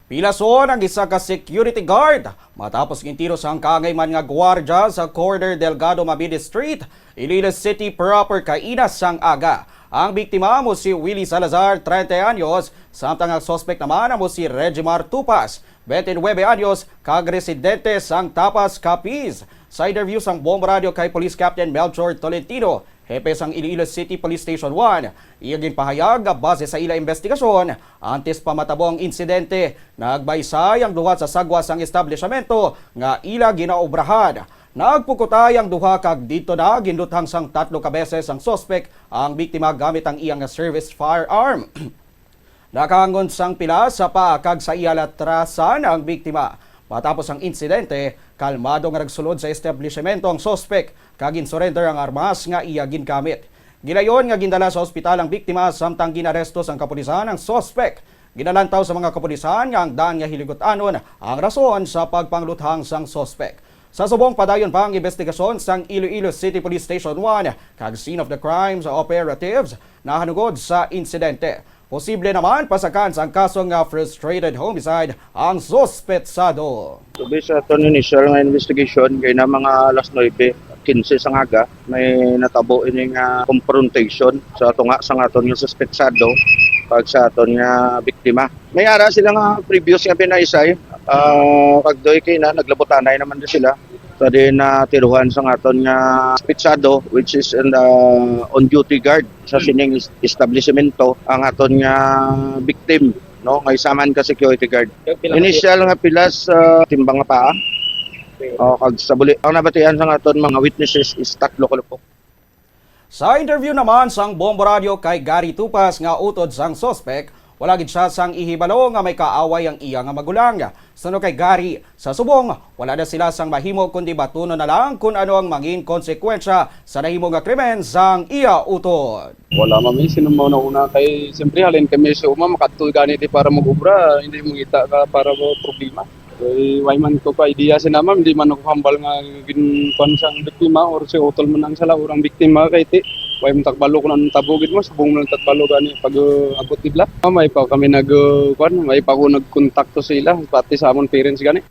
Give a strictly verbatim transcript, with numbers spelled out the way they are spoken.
Pilason ang isa ka security guard matapos gintiro sang kaangay man nga gwardya sa corner Delgado Mabini Street, Iloilo City proper kaina sang aga. Ang biktima amo si Willie Salazar, treinta anyos, samtang ang suspect naman amo si Regimar Tupas, twenty-nine anyos, kag residente sang Tapas, Capiz. Sa interview sang Bombo Radio kay Police Captain Melchor Tolentino, hepe sang Iloilo City Police Station one, iya ginpahayag nga base sa ila investigasyon, antes pa matabo ang insidente, nagbaysay ang duha sa sagwa sang establishmento nga ila ginaobrahan. Nagpukutay ang duha kag didto na ginluthang sang tatlo ka beses ang suspek ang biktima gamit ang iya nga service firearm. Nakaangon sang pila sa paa kag sa iya latrasan ang biktima. Matapos ang insidente, kalmado nga nagsulod sa establishmento ang suspek kag ginsurrender ang armas nga iya gingamit. Gilayon nga gindala sa ospital ang biktima samtang ginaresto sang kapulisan ang suspek. Ginalantaw sa mga kapulisan nga ang daan nga hiligutanon ang rason sa pagpangluthang sang suspek. Sa subong, padayon pa ang investigasyon sang Iloilo City Police Station one kag scene of the crime sa operatives nahanungod sa insidente. Posible naman pasakan sang kaso nga frustrated homicide ang suspetsado. Subi sa aton initial nga investigation, kay na mga alas nuebe quince sang aga, may natabo ini nga confrontation sa tunga sang aton nga suspetsado kag sa aton nga biktima. May ara sila nga previous nga binaysay, ah, kag doy kay na naglabutanay naman din sila. Sa din natiruhan sang aton nga suspetsado, which is in the on-duty guard sa sining is-, establishmento, ang aton nga victim, no, nga isa man ka security guard. Initial nga pilas, ah, timbang nga paa. O, kag sa buli, ang nabatian sang aton mga witnesses is tatlo ka lupok. Sa interview naman sang Bombo Radio kay Gary Tupas nga utod sang suspek, wala gid siya sang ihibalo nga may kaaway ang iya nga magulang. Suno kay Gary, sa subong, wala na sila sang mahimo kundi batunon na lang kun ano ang mangin konsekwensya sa nahimo nga krimen sang iya utod. Wala, ma'am, eh. Sino mo na una kay, siyempre, halin kami sa uma, makadto gani di para mag-obra, hindi mo kita ka para mo problema. Kay, way man ko pa idea si na, ma'am, di man ako hambal nga gin-, kuwan sang biktima or si utol man ang sala or ang biktima kay ti, way man takbalo kung anong tabo gid mo, subong man takbalo gani pag, uh, abot gid la. Ma'am, may pa kami nag, uh, kuwan, may pa ako nagkontakto sa ila, pati sa amon parents gani.